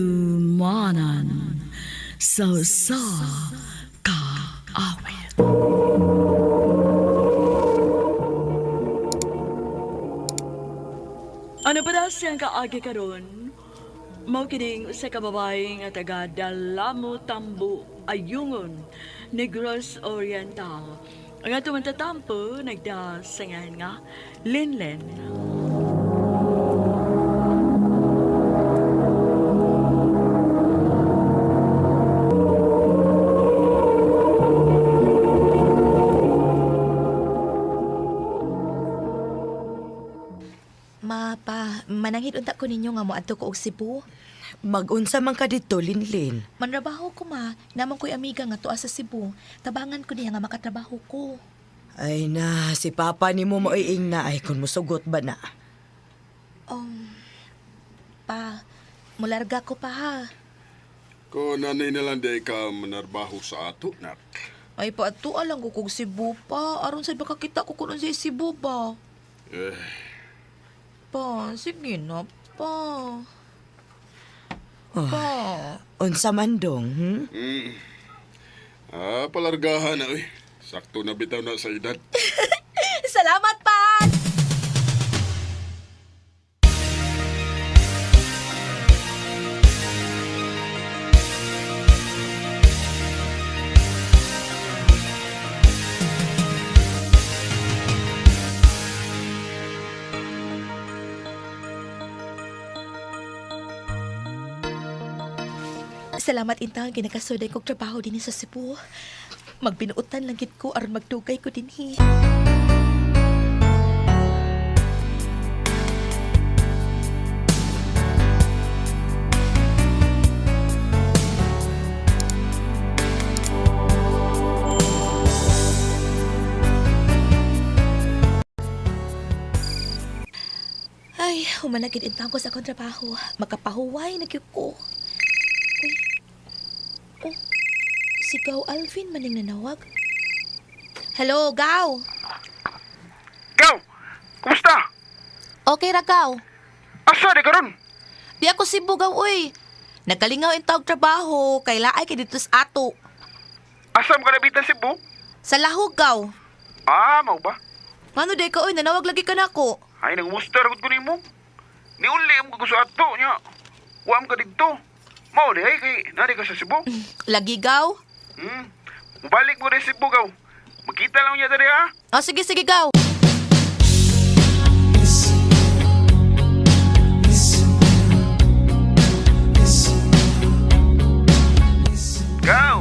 Handumanan sa sa kaawit. Ano pa daw siyang kaagi karon? Mao kining usa ka babae nga taga Dalamo Tambo, Ayungon, Negros Oriental. Ang atong mantatampo nagdasangan nga Linlen. Ma, pa, mananghid unta ko ninyo nga moadto ko og Cebu. Magunsa man ka dito, Linlin. Manrabaho ko ma, naman ko'y amiga nga tuwa sa Cebu. Tabangan ko niya nga makatrabaho ko. Ay na, si Papa ni mo moiing na ay kung musugot ba na. Um, pa, mularga ko pa ha. Ko nanay na lang di ka manarbaho sa ato, nak. Ay pa, ato lang ko kog Cebu pa. Aron sa makakita ko kung sa Cebu ba. Eh, Pa, sige na pa. Pa. Unsa man dong, hmm? ah, palargahan na, uy. Sakto na bitaw na sa edad. Salamat pa! Salamat intang ginakasuday kog trabaho dinhi sa Cebu. Magbinuotan lang gid ko aron magdugay ko dinhi. Ay, humanagid intang ko sa akong trabaho. Makapahuway na gyud ko. Uy. Oh, si Gaw Alvin maning nanawag. Hello, Gaw. Gaw! Kumusta? Okay ra, Gaw. Asa di karon? Di ako Cebu, Gaw, uy. Nagkalingaw in tawag trabaho, kay laay kay dito sa ato. Asa mo ka nabitan Cebu? Sa lahog, Gaw. Ah, mao ba? Ngano di ka, uy, nanawag lagi ka nako. Ay, nangumusta ra gud ko nimo. Niuli mo ko sa ato nya. Wa mo ka didto. Mao di ay kay nari ka sa Cebu. Lagi, Gaw. Mubalik mo rin Cebu gaw. Magkita lang niya diri ha. Oh, sige, sige, Gaw. Gaw,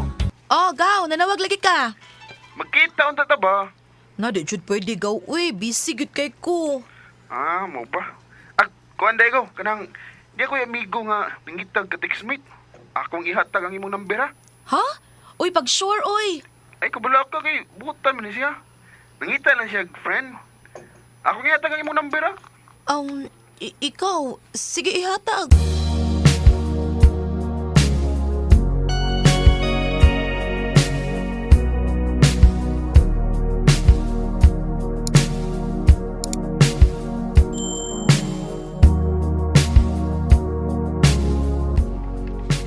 Oh, Gaw, nanawag lagi ka. magkita unta ta ba? Na, di jud pwede, Gaw. Uy, busy gud kay ko. Ah, mao ba? Ah, kuan day ko kanang di ako amigo nga nangitag ka textmate. Akong ihatag ang imong number ha. Ha? Uy, pag sure, uy. Ay, kabala ka kay butan man ni siya. Nangita lang siya, friend. Akong ihatag ang imong number ha. Ikaw, sige ihatag.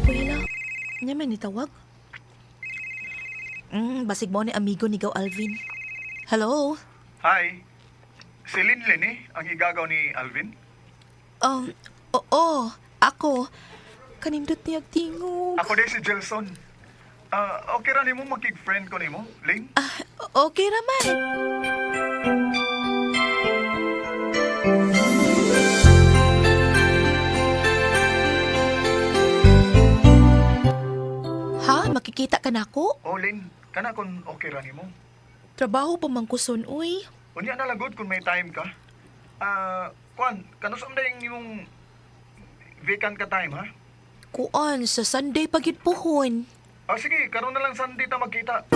Kuya niya man nitawag. Basig mo ni amigo ni Gaw Alvin. Hello? Hi. Si Linlin eh, ang igagaw ni Alvin. Oo, ako. Kanindot niya tingog. Ako din si Jelson. Ah, okay ra nimo makig-friend ko nimo, Ling? Ah, okay raman. Ha? Makikita ka na ako? Oh, Lin, kana kon okay ra nimo. Trabaho pa man ko son, uy. Unya na lang good kung may time ka. Ah, kuan, kanus am dayong imong vacant ka time ha? Kuan, sa Sunday pagid puhon. Ah, sige, karon na lang Sunday ta magkita.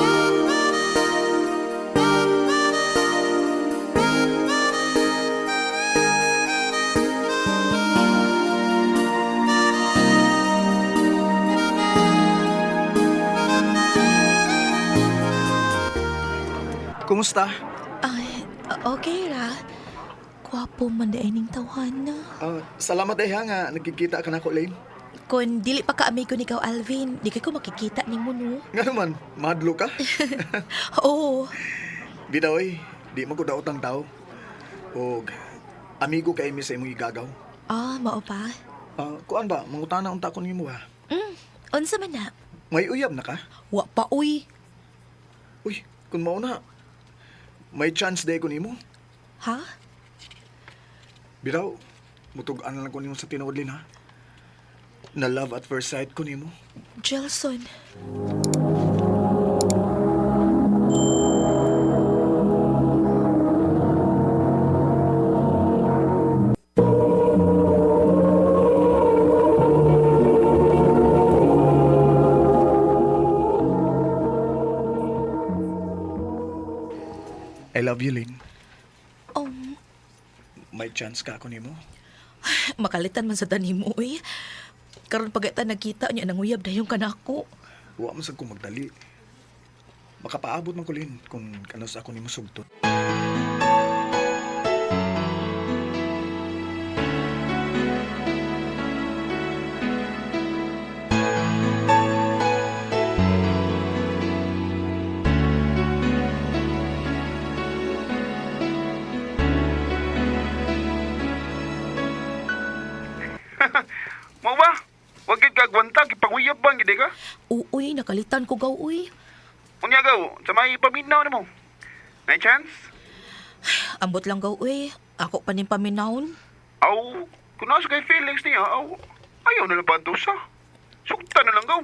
Kumusta? Ay, okay ra. Gwapo man di ay ning tawhana. Ah, salamat ay ha nga nagkikita ka na ko, Lane. Kung dili pa ka amigo ni Gaw Alvin, di kay ko makikita nimo no. Nga naman, madlo ka. Oo. Bitaw eh, di man ko daot ang tao. Og amigo kay mi sa imong igagaw. Ah, mao pa. Ah, kuan ba, mangutana unta ko nimo ha. Unsa man na? May uyab na ka? Wa pa uy. Uy, kung mao na, may chance day ko nimo. Ha? Bitaw, mutug-an na lang ko nimo sa tinuod Lin ha. Na love at first sight ko nimo. Jelson. I love you, Lin. May chance ka ako nimo. Makalitan man sa tanimo uy. Karon pagkita nagkita niya nanguyab dayon ka nako. Wa man sad ko magdali. Makapaabot man ko Lin kung kanus ako nimo sugtot. Mo ba? Wag gid ka agwanta, gipanguyab bang gid ka? Uy, nakalitan ko gaw uy. Unya gaw, sa may paminaw nimo. May chance? Ambot lang gaw uy. Ako pa ning paminawon. Aw, kung nasa kay feelings niya, aw, ayaw na lang ba ang dusa? Sugtan na lang gaw.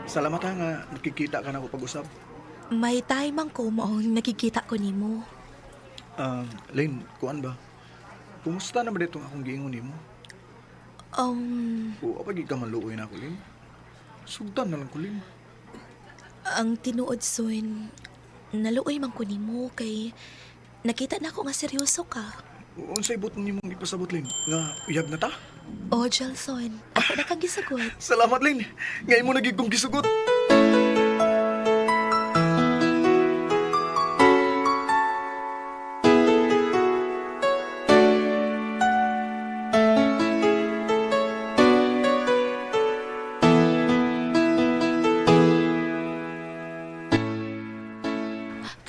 Salamat ha nga nakikita ka na ako pag-usap. May time man ko maong nakikita ko nimo. Ah, Lane, kuan ba? Kumusta na ba ditong akong giingon nimo? O apag ka maluoy na ako, Lin. Sugtan na lang ko, Lin. Ang tinuod son, naluoy man ko nimo kay nakita na ako nga seryoso ka. O, unsay but nimong ipasabot, Lin? Nga uyab na ta? Oh, Jelson, ako na kang gisugot. Salamat, Lin. Nga imo na gid kong gisugot.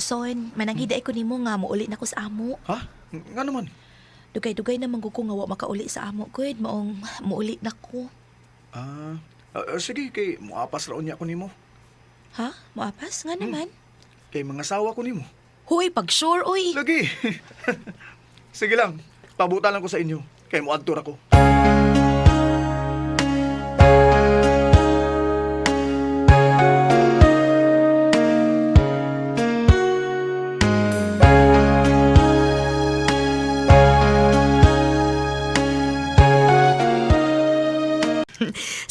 Son, mananghida ko nimo nga muuli na ko sa amo. Ha? Nga naman. Dugay-dugay na man gud ko nga wa makauli sa amo gud, maong muuli na ko. Ah, sige kay muapas ra unya ko nimo. Ha? Moapas nga naman. Kay mga sawa ko nimo. Hoy, pag sure oy. Lagi. Sige lang. Pabuta lang ko sa inyo. Kay muadto ra ko.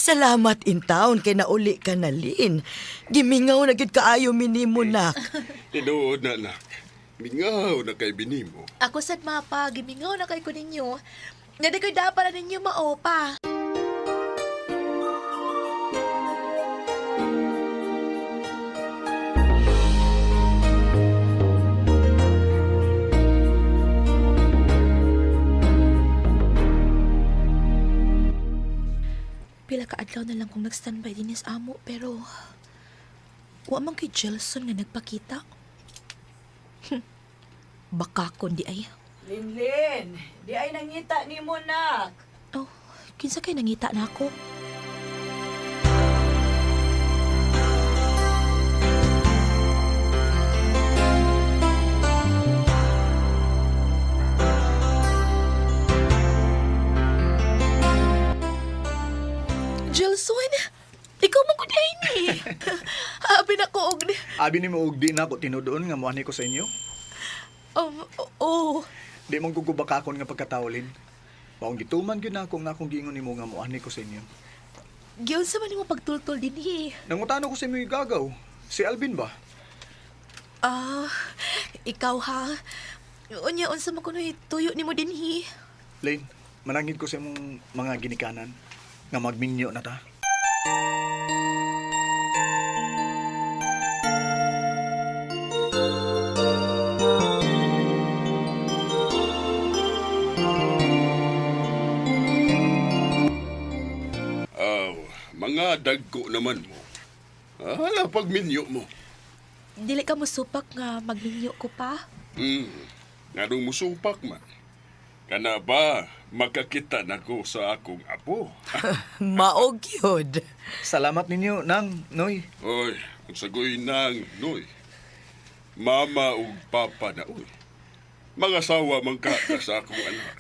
Salamat in town kay nauli ka na, Lin. Gimingaw na gid kaayo minimo nak. Tinuod na, nak. Mingaw na kay binimo. Ako sad mapa, gimingaw na kay ko ninyo. Nga di ko'y dapat na ninyo maopa. Pila ka adlaw na lang kong nag-standby din sa amo pero wa man kay Jelson nga nagpakita. Baka kundi ay. Linlin, di ay nangita nimo nak. Oh, kinsa kay nangita na ako? Jelson, ikaw man ko ni. Abi na ko og Abi nimo og di na ako tinudoon nga muani ko sa inyo. oh, Di man gugubakakon nga pagkatao, Lin. Maong gituman gyud na ako nga akong giingon nimo nga muani ko sa inyo. giunsa man nimo pagtultol dinhi. Nangutano ko sa imo gagaw. Si Alvin ba? Ah, ikaw ha. Unya unsa man kunoy tuyo nimo dinhi. Lane, manangit ko sa imong mga ginikanan nga magminyo na ta. Aw, mga dagko naman mo. Hala, pagminyo mo. Dili ka musupak nga magminyo ko pa. Nganong musupak man. Kana ba, makakita na ko sa akong apo. Maog yun. Salamat ninyo, Nang, Noy. Oy, ang sagoy nang, Noy. Mama ug papa na, oy. Mga sawa man ka ka sa akong anak.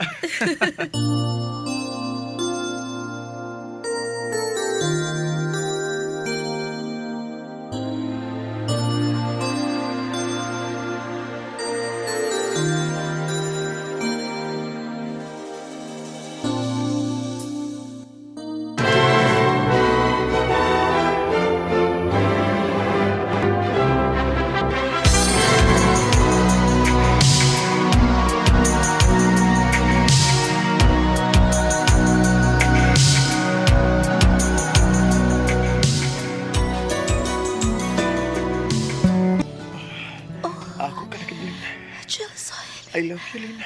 Ako ka na kid, Lynn. Jelson, I love you, Lynn.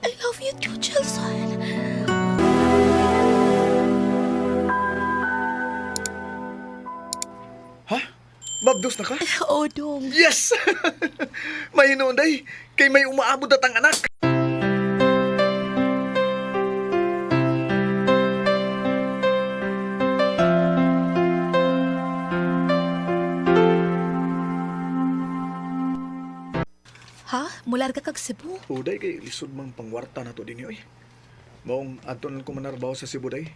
I love you too, Jelson. Ha? Babdos na ka? Oh, dong. Yes! Mahinoon, day. Kay may umaabot at ang anak. Ha? Mular ka kag Cebu? Uday kay lisod mang pangwarta na to dinhi oy. Maong adto na ko manarbaho sa Cebu day.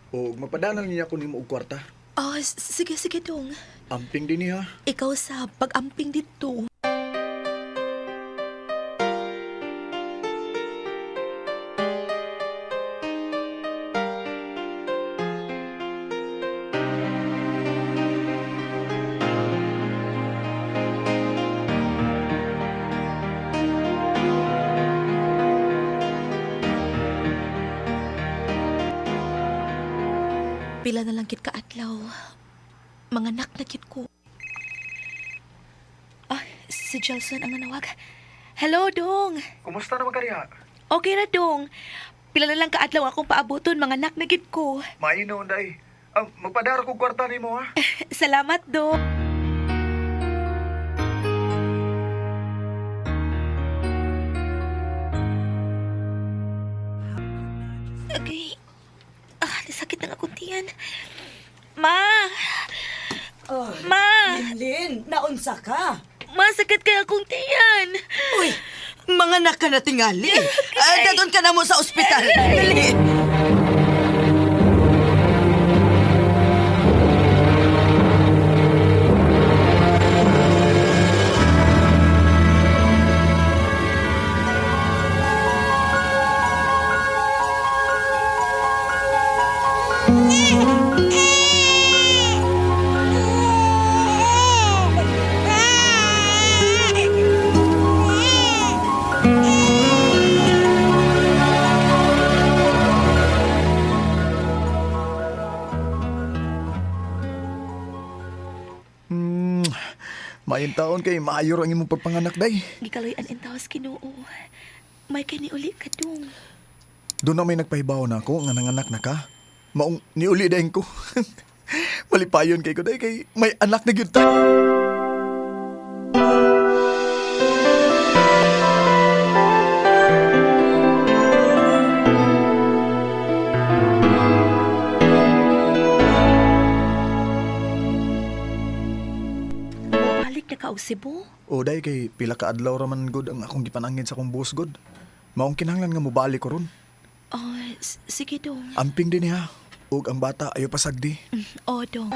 O magpadanan niya ko nimo og kwarta. Oh, sige, sige, dong. Amping dinhi ha. Ikaw sa pag-amping dito. Pila na lang kit kaadlaw. Mga nak na kit ko. Ah, si Jelson ang nanawag. Hello, Dong. Kumusta naman kariha? Okay ra, Dong. Pila na lang kaadlaw akong paaboton, mga nak na gid ko. Mahinoon day. Ah, magpadara ko kwarta nimo ha. Salamat, Dong. Okay. Ah, nasakit ng akong tiyan. Ma! Oh, Ma! Lin, naunsa ka? Masakit kay akong tiyan. Uy, mga nak ka na tingali. Ah, dadon ka na mo sa ospital. Dali. Mayong taon kay maayo ra ang imong pagpanganak day. Gikaloy-an in taos Ginoo. May kani uli ka dong. Doon na may nagpahibaw na ako nga nanganak na ka. Maong niuli dayon ko. Malipayon kay ko day kay may anak na gyud ta. Balik na ka og Cebu. O day kay pila ka adlaw ra man gud ang akong gipanangin sa akong boss gud. Maong kinahanglan nga mobalik ko ron. Oh, sige dong. Amping din ha. Ug ang bata ayo pasagdi. Oh, dong.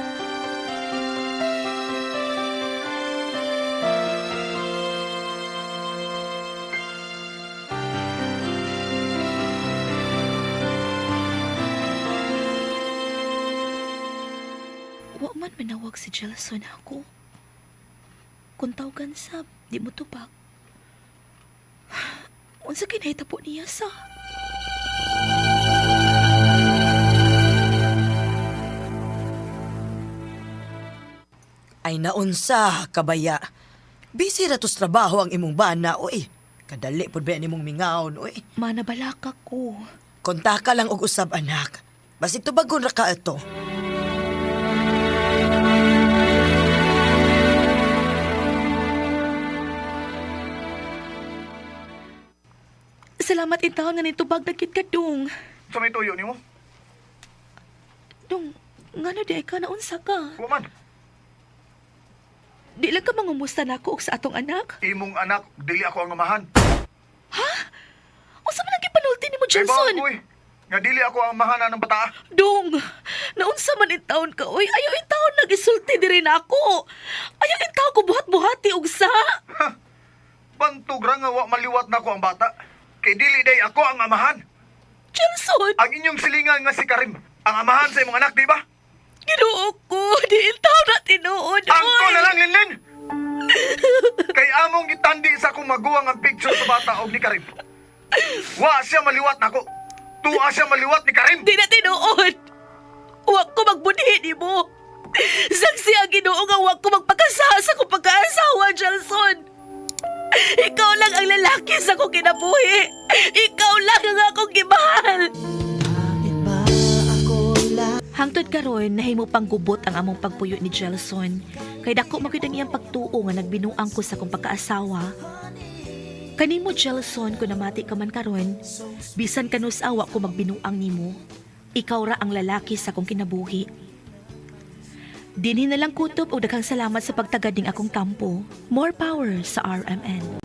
Wa man manawag si Jelson ako. Kung tawagan sab, di mo tubag. Unsa kinahitabo niya sa? Ay naunsa, kabaya. Busy ra to's trabaho ang imong bana, oy. Kadali pud ba nimong mingawon, oy. Manabalaka ko. Konta ka lang og usab, anak. Basig tubagon ra ka ato. Salamat intawon nga nitubag na gid ka, Dong. Sa may tuyo nimo? Dong, ngano di ay ka naunsa ka? Wa man. Di lang ka mangumusta nako og sa atong anak? Imong anak, dili ako ang amahan. Unsa man ang gipanulti nimo, Kay Jelson? ba, uy, nga dili ako ang amahan ng bata. Dong, naunsa man intawon ka, oy. Ayaw intawon nag-isulti diri na ako. Ayaw intawon ko buhat-buhati og sa. Bantog ra nga wa maliwat nako ang bata. Kay dili day ako ang amahan. Jelson, Ang inyong silingan nga si Karim, ang amahan sa imong anak, di ba? Ginoo ko, di intawon na tinuod, Angko oy. na lang, Linlin! Kay among gitandi sa akong maguwang ang picture sa bata og ni Karim. Wa siya maliwat nako. Tuwa siya maliwat ni Karim. Di na tinuod. Wa ko magbudhi nimo. Saksi ang Ginoo nga wa ko magpakasaha sa akong pagkaasawa, Jelson. Ikaw lang ang lalaki sa akong kinabuhi. Ikaw lang ang akong gimahal. Hangtod karon nahimo pang gubot ang among pagpuyo ni Jelson. Kay dako man gyud ang iyang pagtuo nga nagbinuang ko sa akong pagkaasawa. Kanimo Jelson kung namati ka man karon, bisan kanus awa ko magbinuang nimo. Ikaw ra ang lalaki sa akong kinabuhi. Dinhi na lang kutob og daghang salamat sa pagtagad ning akong tampo. More power sa RMN.